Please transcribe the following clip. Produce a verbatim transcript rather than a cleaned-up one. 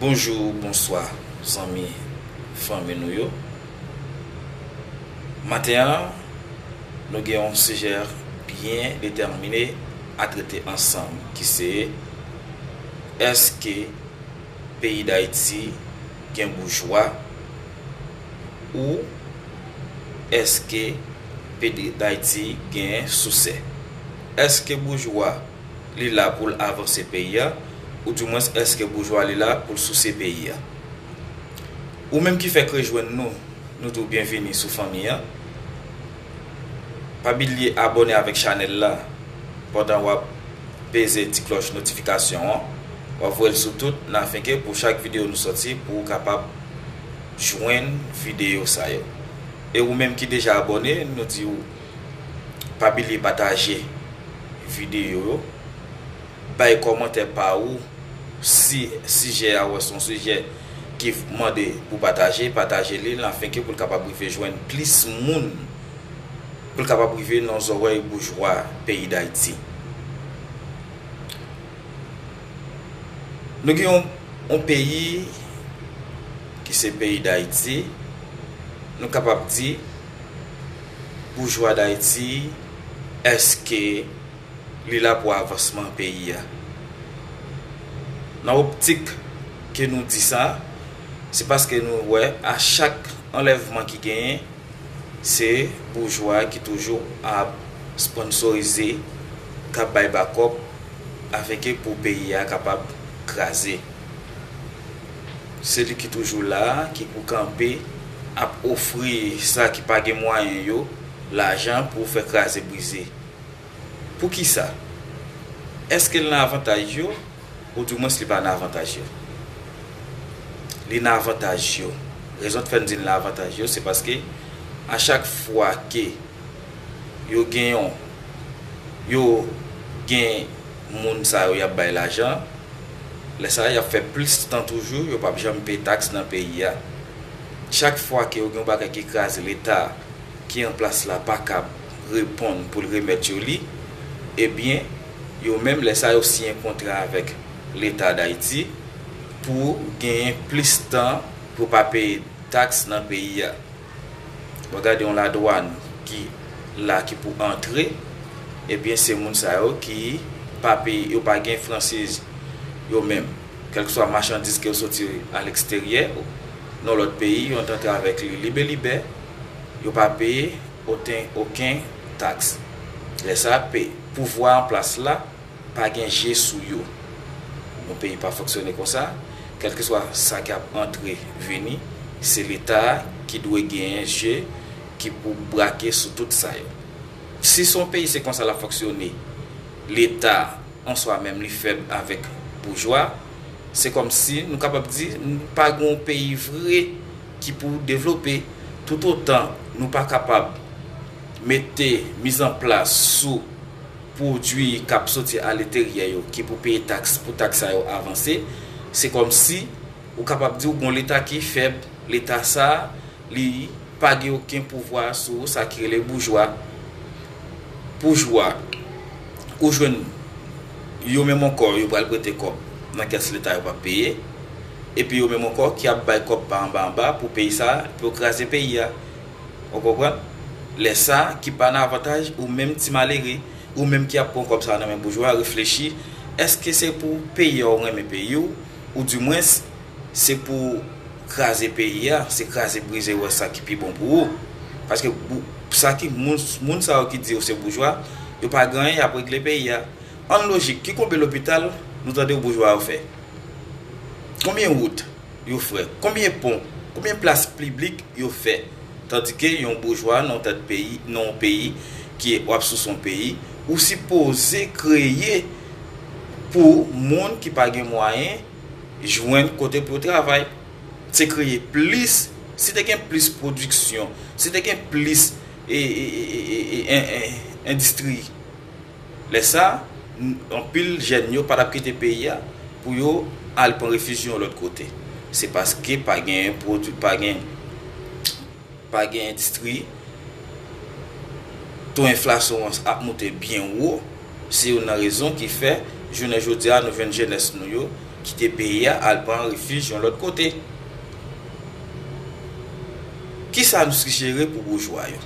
Bonjou, bonswa, zanmi, fanmi nou yo. Maten an, nou gen yon sijè byen detèmine a trete ansanm, ki se, èske peyi Dayiti gen boujwa ou èske peyi Dayiti gen sousè? Èske boujwa li la pou l avanse peyi a, oudimwens èske boujwa li la pou l souse peyi a? Ou menm ki fèk rejwenn nou, nou di w byenvini sou fanmi an. Pa bliye abòne avèk chanèl la pandan w ap peze ti klòch notifikasyon an. W ap voye l sou tout, nan afenke pou chak videyo nou sòti, pou w kapab jwenn videyo sa yo. E ou menm ki deja abòne, nou di w pa bliye pataje videyo yo, bay kòmantè pa ou. Si sijè a, w wè se yon sijè ki mande pou pataje, pataje li, nan afenke pou l kapab rive jwenn plis moun, pou l kapab rive nan zòrèy boujwa peyi Dayiti. Nou gen yon, yon peyi ki se peyi Dayiti, nou kapab di, boujwa Dayiti, èske li la pou avansman peyi a? Nan optik ke nou di sa, se paske nou wè a chak anlèvman ki genyen, se boujwa ki toujou ap sponsorize, k ap bay bakòp, afenke pou peyi a kapab kraze. Se li ki toujou la, ki pou kanpe, ap ofri sa ki pa gen mwayen yo lajan pou fè kraze brize. Poukisa? Èske l nan avantaj yo, oudimwens li pa nan avantaj yo? Li nan avantaj yo. Rezon k fè n di l nan avantaj yo, se paske a chak fwa ke yo gen yon, yo gen moun sa yo y ap bay lajan, lè sa a, y ap fè plis tan toujou, yo p ap janm peye taks nan peyi a. Chak fwa ke yo gen yon bagay ki kraze Leta ki an plas la pa kab reponn pou l remèt yo li, ebyen, yo menm, lè sa a, yo siyen kontra avèk Leta Dayiti pou genyen plis tan pou pa peye taks nan peyi a. W ap gade yon ladwàn ki la, ki pou antre, ebyen, se moun sa yo ki pa peye, yo pa gen franchiz yo menm. Kèlkeswa machandiz ke yo soti aleksteryè, nan lòt peyi, yo antre avèk li libe libe, yo pa peye oten, okenn taks. Lè sa a, pe-, pouvwa an plas la pa gen je sou yo. Yon peyi pa fonksyone konsa. Kèlkeswa sa k ap antre, vini, se Leta a ki dwe genyen je ki pou brake sou tout sa yo. Si se yon peyi se konsa l ap fonksyone, Leta an swa menm li fèb avèk boujwa, se kòmsi nou kapab di n pa gen yon peyi vre ki pou devlope. Toutotan nou pa kapab mete mizanplas sou pwodui k ap soti aleteryè yo ki pou peye taks pou taks sa yo avanse, se kòmsi ou kapab di w gen yon Leta ki fèb, Leta sa a, li pa gen okenn pouvwa sou sa ki rele boujwa. Boujwa, ou jwenn yo menm ankò, yo pral prete kòb nan kès Leta, yo p ap peye. Epi yo menm ankò ki ap bay kòb pa anba anba pou peyi sa a, pou yo kraze peyi a. Ou konprann? Lè sa a, ki pa nan avantaj ou menm ti malere, ou menm ki ap pran kòb sa a nan men boujwa, reflechi, èske se pou peyi a w renmen peyi w, oudimwens, se pou kraze peyi a, se kraze brize, wè sa ki pi bon pou ou. Paske bou-, sa ki moun, moun sa yo ki di yo se boujwa, yo pa gen anyen y ap regle peyi a. An lojik, ki konbyen lopital nou tande yo boujwa yo fè? Konbyen wout yo fè? Konbyen pon? Konbyen plas piblik yo fè? Tandike yon boujwa nan yon tèt peyi, nan yon peyi ki w ap sou son peyi, ou sipoze kreye pou moun ki pa gen mwayen jwenn kote pou yo travay. Se kreye plis, si te gen plis pwodiksyon, si te gen plis, e, e, e, e, e, e, en-, en-, endistri, lè sa a, n-, anpil jèn yo pa t ap kite peyi a pou yo al pran refij yo lòt kote. Se paske pa gen pwodui, pa gen, pa gen endistri, to enflasyon an ap moute byen wo. Se youn nan rezon ki fè, jounen jodi a, nou jwenn jenès nou yo kite peyi a al pran refij yon lòt kote. Kisa nou sijere pou boujwa yo?